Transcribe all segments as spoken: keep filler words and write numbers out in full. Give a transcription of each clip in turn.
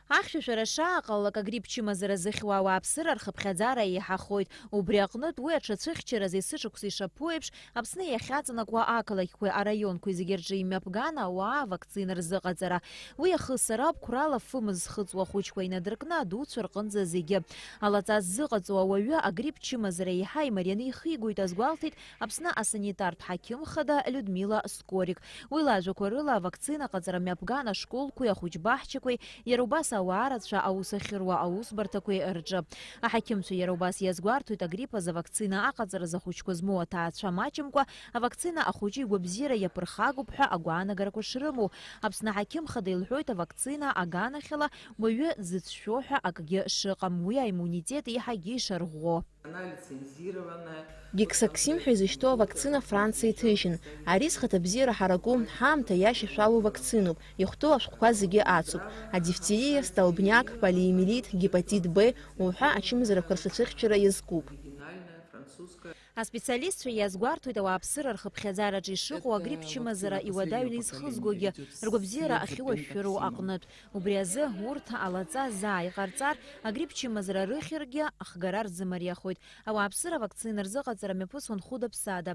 Ахьшәашәара шааҟалалак, агрипп чымазара зыхьуа ауааԥсыра рхыԥхьаӡара еиҳахоит. Убри аҟнытә, уи аҽацәыхьчараз есышықәса ишаԥу еиԥш, Аԥсны иахьаҵанакуа ақалақьқәеи араионқәеи зегьы рҿы имҩаԥган ауаа авакцина рзыҟаҵара. Уи ахысара, қәрала фымз зхыҵуа ахәыҷқәа инадыркны, адуцәа рҟынӡа зегьы. Алаҵа ззыҟаҵоу ауаҩы агрипп чымазара еиҳа имарианы ихигоит, азгәалҭеит Аԥсны асанитартә ҳақьым хада Людмила Скорик. Уи лажәақәа рыла, авакцина аҟаҵара мҩаԥган ашколқәеи ахәыҷбаҳчақәеи, иара убас ауаа рацәа аус ахьыруа аусбарҭақәеи рҿы. Аҳақьымцәа иара убас иазгәарҭоит, агрипп азы авакцина аҟаҵаразы ахәыҷқәа змоу аҭаацәа маҷымкәа, авакцина ахәыҷы игәабзиара иаԥырхагоуп ҳәа агәаанагарақәа шрымоу. Аԥсны аҳақьым хада илҳәоит, авакцина аганахьала уаҩы дзыцәшәо ҳәа акгьы шыҟам, уи аиммунитет еиҳагьы ишарӷәӷәо. Гексаксим ҳәа изышьҭоу авакцина Франциа иҭыжьын. Ари зхаҭабзиара ҳараку, ҳаамҭа иашьашәалоу вакциноуп, ихәҭоу ашәҟәқәа зегьы ацуп. Адифтериа, столбняк, полиомиелит, гепатит Б уҳәа ачымазарақәа рҽацәыхьчара иазкуп. Аспециалистцәа иазгәарҭоит, ауааԥсыра рхыԥхьаӡараҿы ишыҟоу агрипп чымазара иуадаҩны изхызгогьы, ргәабзиара ахьуашәшәыроу аҟнытә. Убри азы, урҭ алаҵа заа иҟарҵар, агрипп чымазара рыхьыргьы ахгара рзымариахоит. Ауааԥсыра авакцина рзыҟаҵара мҩаԥысуан хәыда-ԥсада.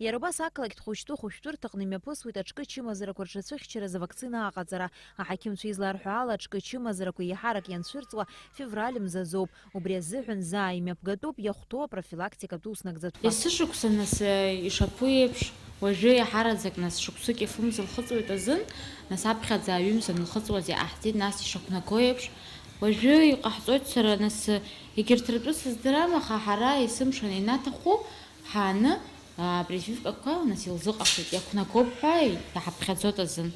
Иара убас ақалақьтә хәышәтәы хәышәтәырҭаҟны имҩаԥысуеит аҿкы чымазарақәа рҽацәыхьчаразы авакцина аҟаҵара. Аҳақьымцәа изларҳәо ала, аҿкы чымазарақәа еиҳарак ианцәырҵуа февраль мзазоуп. Убри азыҳәан заа имҩаԥгатәуп иахәҭоу апрофилактикатә уснагӡатәқәа. Есышықәса нас, э, ишаԥу еиԥш, уажәы иаҳараӡак нас шықәсык ифымз лхыҵуеит азын, нас аԥхьаӡа аҩымз анлхыҵуаз иҟаҳҵеит, нас ишақәнаго еиԥш, уажәы иҟаҳҵоит сара, нас, э, егьырҭ ртәы сыздырам, аха ҳара есымша ианаҭаху ҳааны, а, прививкақәа нас илзыҟаҳҵоит, иақәнагоуп ҳәа иаҳаԥхьаӡоит азын.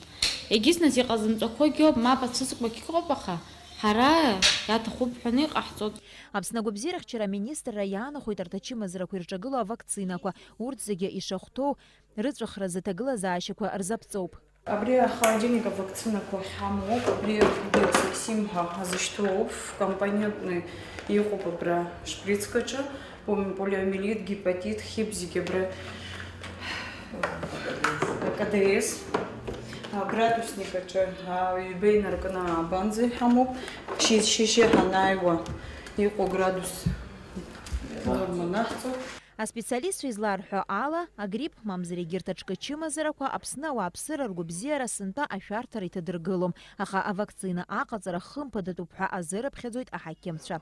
Егьыс нас иҟазымҵақәогьы ауп, мап ацәыскқәагь ыҟоуп, аха ҳара иаҭахуп ҳәаны иҟаҳҵоит. Аԥсны агәабзиарахьчара аминистрра иаанахәеит арҭ ачымазарақәа ирҿагылоу авакцинақәа, урҭ зегьы ишахәҭоу рыҵәахразы ҭагылазаашьақәа рзаԥҵоуп. Абри ахолодильник авакцинақәа ахьҳамоу, абри гексаксим ҳәа ҳазышьҭоуп, компонентны иҟоуп абра шприцк аҿы, пом-, полиомиелит, гепатит, хиб зегьы абра, К Д С, а, градусник аҿы, а, ҩба инаркны абанӡа иҳамоуп, шьыжь-, шьыжьы ҳанааиуа иҟоу градус норма наҳҵо. Аспециалистцәа изларҳәо ала, агрипп, мамзар егьырҭ аҿкы чымазарақәа Аԥсны ауааԥсыра ргәабзиара сынтәа ашәарҭара иҭадыргылом, аха авакцина аҟаҵара хымԥадатәуп ҳәа азырыԥхьаӡоит аҳақьымцәа.